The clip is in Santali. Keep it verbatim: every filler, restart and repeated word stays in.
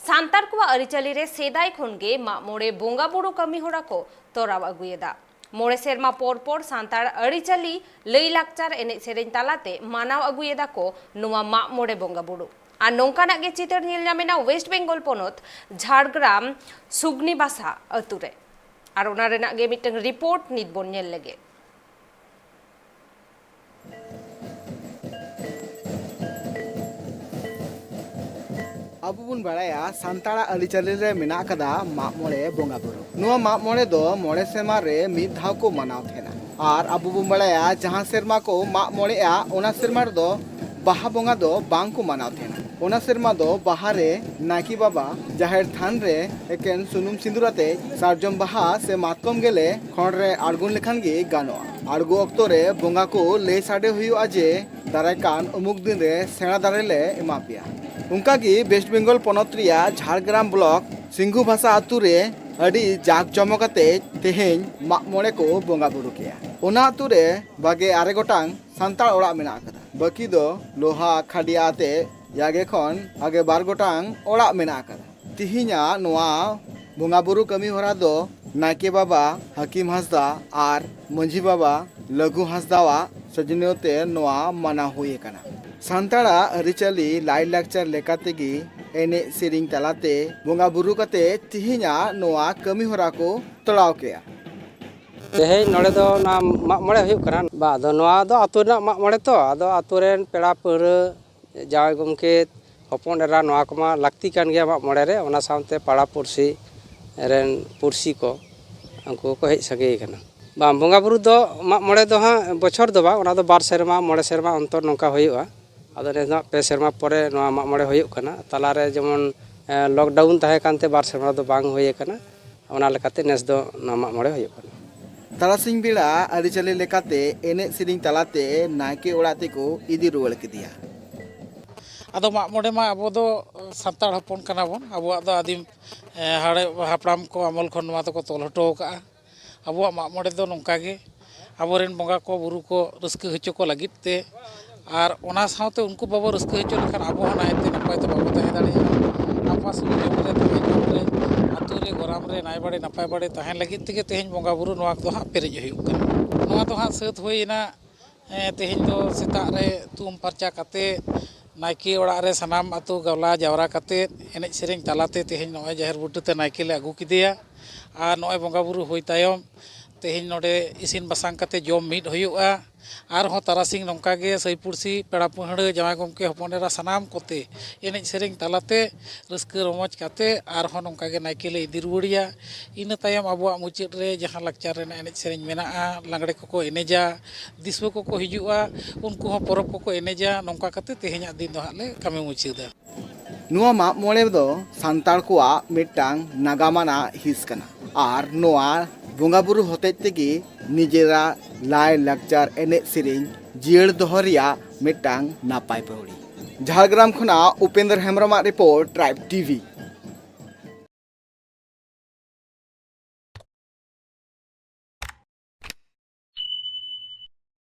ᱥᱟᱱᱛᱟᱲ ᱠᱚᱣᱟᱜ ᱟᱹᱨᱤᱪᱟᱹᱞᱤ ᱨᱮ ᱥᱮᱫᱟᱭ ᱠᱷᱚᱱ ᱜᱮ ᱢᱟᱜ ᱢᱚᱬᱮ ᱵᱚᱸᱜᱟ ᱵᱩᱨᱩ ᱠᱟᱹᱢᱤ ᱦᱚᱨᱟ ᱠᱚ ᱛᱚᱨᱟᱣ ᱟᱹᱜᱩᱭᱮᱫᱟ᱾ ᱢᱚᱬᱮ ᱥᱮᱨᱢᱟ ᱯᱚᱨ ᱯᱚᱨ ᱥᱟᱱᱛᱟᱲ ᱟᱹᱨᱤᱪᱟᱹᱞᱤ, ᱞᱟᱹᱭ ᱞᱟᱠᱪᱟᱨ, ᱮᱱᱮᱡ ᱥᱮᱨᱮᱧ ᱛᱟᱞᱟᱛᱮ ᱢᱟᱱᱟᱣ ᱟᱹᱜᱩᱭᱮᱫᱟ ᱠᱚ ᱱᱚᱣᱟ ᱢᱟᱜ ᱢᱚᱬᱮ ᱵᱚᱸᱜᱟ ᱵᱩᱨᱩ᱾ ᱟᱨ ᱱᱚᱝᱠᱟᱱᱟᱜ ᱜᱮ ᱪᱤᱛᱟᱹᱨ ᱧᱮᱞ ᱧᱟᱢᱮᱱᱟ ᱳᱭᱮᱥᱴ ᱵᱮᱝᱜᱚᱞ ᱯᱚᱱᱚᱛ ᱡᱷᱟᱲᱜᱨᱟᱢ ᱥᱩᱜᱱᱤ ᱵᱟᱥᱟ ᱟᱹᱛᱩ ᱨᱮ᱾ ᱟᱨ ᱚᱱᱟ ᱨᱮᱱᱟᱜ ᱜᱮ ᱢᱤᱫᱴᱟᱝ ᱨᱤᱯᱳᱨᱴ ᱱᱤᱛ ᱵᱚᱱ ᱧᱮᱞ ᱞᱮᱜᱮ᱾ ᱟᱵᱚ ᱵᱚᱱ ᱵᱟᱲᱟᱭᱟ, ᱥᱟᱱᱛᱟᱲᱟᱜ ᱟᱹᱨᱤᱪᱟᱹᱞᱤ ᱨᱮ ᱢᱮᱱᱟᱜ ᱟᱠᱟᱫᱟ ᱢᱟᱜ ᱢᱚᱬᱮ ᱵᱚᱸᱜᱟ ᱵᱩᱨᱩ᱾ ᱱᱚᱣᱟ ᱢᱟᱜ ᱢᱚᱬᱮ ᱫᱚ ᱢᱚᱬᱮ ᱥᱮᱨᱢᱟ ᱨᱮ ᱢᱤᱫ ᱫᱷᱟᱣ ᱠᱚ ᱢᱟᱱᱟᱣ ᱛᱟᱦᱮᱱᱟ᱾ ᱟᱨ ᱟᱵᱚ ᱵᱚᱱ ᱵᱟᱲᱟᱭᱟ, ᱡᱟᱦᱟᱸ ᱥᱮᱨᱢᱟ ᱠᱚ ᱢᱟᱜ ᱢᱚᱬᱮᱜᱼᱟ, ᱚᱱᱟ ᱥᱮᱨᱢᱟ ᱨᱮᱫᱚ ᱵᱟᱦᱟ ᱵᱚᱸᱜᱟ ᱫᱚ ᱵᱟᱝ ᱠᱚ ᱢᱟᱱᱟᱣ ᱛᱟᱦᱮᱱᱟ᱾ ᱚᱱᱟ ᱥᱮᱨᱢᱟ ᱫᱚ ᱵᱟᱦᱟ ᱨᱮ ᱱᱟᱭᱠᱮ ᱵᱟᱵᱟ ᱡᱟᱦᱮᱨ ᱛᱷᱟᱱ ᱨᱮ ᱮᱠᱮᱱ ᱥᱩᱱᱩᱢ ᱥᱤᱸᱫᱩᱨ ᱟᱛᱮ ᱥᱟᱨᱡᱚᱢ ᱵᱟᱦᱟ ᱥᱮ ᱢᱟᱛᱠᱚᱢ ᱜᱮᱞᱮ ᱠᱷᱚᱸᱰ ᱨᱮ ᱟᱬᱜᱚᱱ ᱞᱮᱠᱷᱟᱱ ᱜᱮ ᱜᱟᱱᱚᱜᱼᱟ᱾ ᱟᱬᱜᱚ ᱚᱠᱛᱚ ᱨᱮ ᱵᱚᱸᱜᱟ ᱠᱚ ᱞᱟᱹᱭ ᱥᱟᱰᱮ ᱦᱩᱭᱩᱜᱼᱟ ᱡᱮ, ᱫᱟᱨᱟᱭ ᱠᱟᱱ ᱩᱢᱩᱠ ᱫᱤᱱ ᱨᱮ ᱥᱮᱬᱟ ᱫᱟᱨᱮ ᱞᱮ ᱮᱢᱟ ᱯᱮᱭᱟ᱾ ᱚᱱᱠᱟ ᱜᱮ ᱣᱮᱥᱴ ᱵᱮᱝᱜᱚᱞ ᱯᱚᱱᱚᱛ ᱨᱮᱭᱟᱜ ᱡᱷᱟᱲᱜᱨᱟᱢ ᱵᱞᱚᱠ ᱥᱤᱝᱜᱷᱩ ᱵᱷᱟᱥᱟ ᱟᱛᱳ ᱨᱮ ᱟᱹᱰᱤ ᱡᱟᱠ ᱡᱚᱢᱚᱠ ᱟᱛᱮ ᱛᱮᱦᱮᱧ ᱢᱟᱜ ᱢᱚᱬᱮ ᱠᱚ ᱵᱚᱸᱜᱟ ᱵᱩᱨᱩ ᱠᱮᱜᱼᱟ᱾ ᱚᱱᱟ ᱟᱛᱳ ᱨᱮ ᱵᱟᱜᱮ ᱟᱨᱮ ᱜᱚᱴᱟᱝ ᱥᱟᱱᱛᱟᱲ ᱚᱲᱟᱜ ᱢᱮᱱᱟᱜ ᱟᱠᱟᱫᱟ᱾ ᱵᱟᱹᱠᱤ ᱫᱚ ᱞᱳᱦᱟ ᱠᱷᱟᱰᱤᱭᱟ ᱟᱛᱮ ᱡᱟᱜᱮ ᱠᱷᱚᱱ ᱵᱟᱜᱮ ᱵᱟᱨ ᱜᱚᱴᱟᱝ ᱚᱲᱟᱜ ᱢᱮᱱᱟᱜ ᱟᱠᱟᱫᱟ᱾ ᱛᱤᱦᱤᱧᱟᱜ ᱱᱚᱣᱟ ᱵᱚᱸᱜᱟ ᱵᱩᱨᱩ ᱠᱟᱹᱢᱤ ᱦᱚᱨᱟ ᱫᱚ ᱱᱟᱭᱠᱮ ᱵᱟᱵᱟ, ᱦᱟᱹᱠᱤᱢ ᱦᱟᱸᱥᱫᱟ ᱟᱨ ᱢᱟᱹᱡᱷᱤ ᱵᱟᱵᱟ ᱞᱟᱹᱜᱷᱩ ᱦᱟᱸᱥᱫᱟᱣᱟᱜ ᱥᱟᱹᱡᱽᱱᱟᱹᱣ ᱛᱮ ᱱᱚᱣᱟ ᱢᱟᱱᱟᱣ ᱦᱩᱭ ᱟᱠᱟᱱᱟ᱾ ᱥᱟᱱᱛᱟᱲᱟᱜ ᱟᱹᱨᱤᱪᱟᱹᱞᱤ ᱞᱟᱭᱼᱞᱟᱠᱪᱟᱨ ᱞᱮᱠᱟ ᱛᱮᱜᱮ ᱮᱱᱮᱡ ᱥᱮᱨᱮᱧ ᱛᱟᱞᱟᱛᱮ ᱵᱚᱸᱜᱟ ᱵᱩᱨᱩ ᱠᱟᱛᱮ ᱛᱤᱦᱤᱧᱟᱜ ᱱᱚᱣᱟ ᱠᱟᱹᱢᱤ ᱦᱚᱨᱟ ᱠᱚ ᱛᱚᱲᱟᱣ ᱠᱮᱜᱼᱟ᱾ ᱛᱮᱦᱮᱧ ᱱᱚᱰᱮ ᱫᱚ ᱚᱱᱟ ᱢᱟᱜ ᱢᱚᱬᱮ ᱦᱩᱭᱩᱜ ᱠᱟᱱᱟ᱾ ᱵᱟ, ᱟᱫᱚ ᱱᱚᱣᱟ ᱫᱚ ᱟᱹᱛᱩ ᱨᱮᱱᱟᱜ ᱢᱟᱜ ᱢᱚᱬᱮ ᱛᱚ, ᱟᱫᱚ ᱟᱹᱛᱩ ᱨᱮᱱ ᱯᱮᱲᱟ ᱯᱟᱹᱲᱦᱟᱹ, ᱡᱟᱶᱟᱭ ᱜᱚᱢᱠᱮ, ᱦᱚᱯᱚᱱ ᱮᱨᱟ, ᱱᱚᱣᱟ ᱠᱚᱢᱟ ᱞᱟᱹᱠᱛᱤ ᱠᱟᱱ ᱜᱮᱭᱟ ᱢᱟᱜ ᱢᱚᱬᱮ ᱨᱮ᱾ ᱚᱱᱟ ᱥᱟᱶᱛᱮ ᱯᱟᱲᱟ ᱯᱩᱲᱥᱤ ᱨᱮᱱ ᱯᱩᱲᱥᱤ ᱠᱚ, ᱩᱱᱠᱩ ᱠᱚ ᱦᱮᱡ ᱥᱟᱸᱜᱮ ᱠᱟᱱᱟ᱾ ᱵᱟᱝ, ᱵᱚᱸᱜᱟ ᱵᱩᱨᱩ ᱫᱚ ᱢᱟᱜ ᱢᱚᱬᱮ ᱫᱚ ᱦᱟᱸᱜ ᱵᱚᱪᱷᱚᱨ ᱫᱚ ᱵᱟᱝ, ᱚᱱᱟ ᱫᱚ ᱵᱟᱨ ᱥᱮᱨᱢᱟ, ᱢᱚᱬᱮ ᱥᱮᱨᱢᱟ ᱚᱱᱛᱚᱨ ᱱᱚᱝᱠᱟ ᱦᱩᱭᱩᱜᱼᱟ᱾ ᱟᱫᱚ ᱱᱮᱥ ᱫᱚ ᱦᱟᱸᱜ ᱯᱮ ᱥᱮᱨᱢᱟ ᱯᱚᱨᱮ ᱱᱚᱣᱟ ᱢᱟᱜ ᱢᱚᱬᱮ ᱦᱩᱭᱩᱜ ᱠᱟᱱᱟ᱾ ᱛᱟᱞᱟᱨᱮ ᱡᱮᱢᱚᱱ, ᱮ, ᱞᱚᱠᱰᱟᱣᱩᱱ ᱛᱟᱦᱮᱸ ᱠᱟᱱᱛᱮ ᱵᱟᱨ ᱥᱮᱨᱢᱟ ᱫᱚ ᱵᱟᱝ ᱦᱩᱭ ᱟᱠᱟᱱᱟ᱾ ᱚᱱᱟ ᱞᱮᱠᱟᱛᱮ ᱱᱮᱥ ᱫᱚ ᱱᱚᱣᱟ ᱢᱟᱜ ᱢᱚᱬᱮ ᱦᱩᱭᱩᱜ ᱠᱟᱱᱟ᱾ ᱛᱟᱨᱟᱥᱤᱧ ᱵᱮᱲᱟ ᱟᱹᱨᱤᱪᱟᱹᱞᱤ ᱞᱮᱠᱟᱛᱮ ᱮᱱᱮᱡ ᱥᱮᱨᱮᱧ ᱛᱟᱞᱟᱛᱮ ᱱᱟᱭᱠᱮ ᱚᱲᱟᱜ ᱛᱮᱠᱚ ᱤᱫᱤ ᱨᱩᱣᱟᱹᱲ ᱠᱮᱫᱮᱭᱟ᱾ ᱟᱫᱚ ᱢᱟᱜ ᱢᱚᱬᱮ ᱢᱟ ᱟᱵᱚ ᱫᱚ ᱥᱟᱱᱛᱟᱲ ᱦᱚᱯᱚᱱ ᱠᱟᱱᱟ ᱵᱚᱱ, ᱟᱵᱚᱣᱟᱜ ᱫᱚ ᱟᱹᱫᱤᱢ, ᱮ, ᱦᱟᱲᱮ-, ᱦᱟᱯᱲᱟᱢ ᱠᱚ ᱟᱢᱚᱞ ᱠᱷᱚᱱ ᱱᱚᱣᱟ ᱫᱚᱠᱚ ᱛᱚᱞ ᱦᱚᱴᱚ ᱟᱠᱟᱫᱼᱟ᱾ ᱟᱵᱚᱣᱟᱜ ᱢᱟᱜ ᱢᱚᱬᱮ ᱫᱚ ᱱᱚᱝᱠᱟ ᱜᱮ, ᱟᱵᱚᱨᱮᱱ ᱵᱚᱸᱜᱟ ᱠᱚ ᱵᱩᱨᱩ ᱠᱚ ᱨᱟᱹᱥᱠᱟᱹ ᱦᱚᱪᱚ ᱠᱚ ᱞᱟᱹᱜᱤᱫ ᱛᱮ, ᱟᱨ ᱚᱱᱟ ᱥᱟᱶᱛᱮ ᱩᱱᱠᱩ ᱵᱟᱵᱚ ᱨᱟᱹᱥᱠᱟᱹ ᱦᱚᱪᱚ ᱞᱮᱠᱷᱟᱱ ᱟᱵᱚ ᱦᱚᱸ ᱱᱟᱭᱛᱮ ᱱᱟᱯᱟᱭ ᱛᱮ ᱵᱟᱵᱚ ᱛᱟᱦᱮᱸ ᱫᱟᱲᱮᱭᱟᱜᱼᱟ᱾ ᱟᱯᱟᱥᱩᱞ ᱱᱟᱭ ᱵᱟᱲᱮ ᱱᱟᱯᱟᱭ ᱵᱟᱲᱮ ᱛᱟᱦᱮᱱ ᱞᱟᱹᱜᱤᱫ ᱛᱮᱜᱮ ᱛᱮᱦᱮᱧ ᱵᱚᱸᱜᱟ ᱵᱩᱨᱩ ᱱᱚᱣᱟ ᱠᱚᱫᱚ ᱦᱟᱸᱜ ᱯᱮᱨᱮᱡ ᱦᱩᱭᱩᱜ ᱠᱟᱱᱟ᱾ ᱱᱚᱣᱟ ᱫᱚ ᱦᱟᱸᱜ ᱥᱟᱹᱛ ᱦᱩᱭᱮᱱᱟ᱾ ᱮᱸ, ᱛᱮᱦᱮᱧ ᱫᱚ ᱥᱮᱛᱟᱜ ᱨᱮ ᱛᱩᱢ ᱯᱷᱟᱨᱪᱟ ᱠᱟᱛᱮ ᱱᱟᱭᱠᱮ ᱚᱲᱟᱜ ᱨᱮ ᱥᱟᱱᱟᱢ ᱟᱛᱳ ᱜᱟᱶᱞᱟ ᱡᱟᱣᱨᱟ ᱠᱟᱛᱮ ᱮᱱᱮᱡ ᱥᱮᱨᱮᱧ ᱛᱟᱞᱟᱛᱮ ᱛᱮᱦᱮᱧ ᱱᱚᱜᱼᱚᱭ ᱡᱟᱦᱮᱨ ᱵᱩᱴᱟᱹ ᱛᱮ ᱱᱟᱭᱠᱮ ᱞᱮ ᱟᱹᱜᱩ ᱠᱮᱫᱮᱭᱟ᱾ ᱟᱨ ᱱᱚᱜᱼᱚᱭ ᱵᱚᱸᱜᱟ ᱵᱩᱨᱩ ᱦᱩᱭ ᱛᱟᱭᱚᱢ ᱛᱮᱦᱮᱧ ᱱᱚᱰᱮ ᱤᱥᱤᱱ ᱵᱟᱥᱟᱝ ᱠᱟᱛᱮ ᱡᱚᱢ ᱢᱤᱫ ᱦᱩᱭᱩᱜᱼᱟ᱾ ᱟᱨᱦᱚᱸ ᱛᱟᱨᱟᱥᱤᱧ ᱱᱚᱝᱠᱟ ᱜᱮ ᱥᱟᱹᱭ ᱯᱩᱲᱥᱤ, ᱯᱮᱲᱟ ᱯᱟᱹᱦᱲᱟᱹ, ᱡᱟᱶᱟᱭ ᱜᱚᱢᱠᱮ, ᱦᱚᱯᱚᱱ ᱮᱨᱟ ᱥᱟᱱᱟᱢ ᱠᱚᱛᱮ ᱮᱱᱮᱡ ᱥᱮᱨᱮᱧ ᱛᱟᱞᱟᱛᱮ ᱨᱟᱹᱥᱠᱟᱹ ᱨᱚᱢᱚᱡᱽ ᱠᱟᱛᱮ ᱟᱨᱦᱚᱸ ᱱᱚᱝᱠᱟ ᱜᱮ ᱱᱟᱭᱠᱮ ᱞᱮ ᱤᱫᱤ ᱨᱩᱣᱟᱹᱲᱮᱭᱟ᱾ ᱤᱱᱟᱹ ᱛᱟᱭᱚᱢ ᱟᱵᱚᱣᱟᱜ ᱢᱩᱪᱟᱹᱫ ᱨᱮ ᱡᱟᱦᱟᱸ ᱞᱟᱠᱪᱟᱨ ᱨᱮᱱᱟᱜ ᱮᱱᱮᱡ ᱥᱮᱨᱮᱧ ᱢᱮᱱᱟᱜᱼᱟ, ᱞᱟᱜᱽᱲᱮ ᱠᱚᱠᱚ ᱮᱱᱮᱡᱟ, ᱫᱤᱥᱩᱣᱟᱹ ᱠᱚᱠᱚ ᱦᱤᱡᱩᱜᱼᱟ, ᱩᱱᱠᱩ ᱦᱚᱸ ᱯᱚᱨᱚᱵᱽ ᱠᱚᱠᱚ ᱮᱱᱮᱡᱟ᱾ ᱱᱚᱝᱠᱟ ᱠᱟᱛᱮ ᱛᱮᱦᱮᱧᱟᱜ ᱫᱤᱱ ᱫᱚ ᱦᱟᱸᱜ ᱞᱮ ᱠᱟᱹᱢᱤ ᱢᱩᱪᱟᱹᱫᱟ᱾ ᱱᱚᱣᱟ ᱢᱟᱜ ᱢᱚᱬᱮ ᱫᱚ ᱥᱟᱱᱛᱟᱲ ᱠᱚᱣᱟᱜ ᱢᱤᱫᱴᱟᱝ ᱱᱟᱜᱟᱢ ᱟᱱᱟᱜ ᱦᱤᱸᱥ ᱠᱟᱱᱟ ᱟᱨ ᱱᱚᱣᱟ ᱵᱚᱸᱜᱟ ᱵᱩᱨᱩ ᱦᱚᱛᱮᱡ ᱛᱮᱜᱮ ᱱᱤᱡᱮᱨᱟᱜ ᱞᱟᱭ ᱞᱟᱠᱪᱟᱨ ᱮᱱᱮᱡ ᱥᱮᱨᱮᱧ ᱡᱤᱭᱟᱹᱲ ᱫᱚᱦᱚ ᱨᱮᱭᱟᱜ ᱢᱤᱫᱴᱟᱝ ᱱᱟᱯᱟᱭ ᱯᱟᱹᱣᱲᱤ᱾ ᱡᱷᱟᱲᱜᱨᱟᱢ ᱠᱷᱚᱱᱟᱜ ᱩᱯᱮᱱᱫᱨ ᱦᱮᱢᱵᱨᱚᱢᱟᱜ ᱨᱤᱯᱳᱨᱴ, ᱴᱨᱟᱭᱤᱵᱽ ᱴᱤᱵᱷᱤ᱾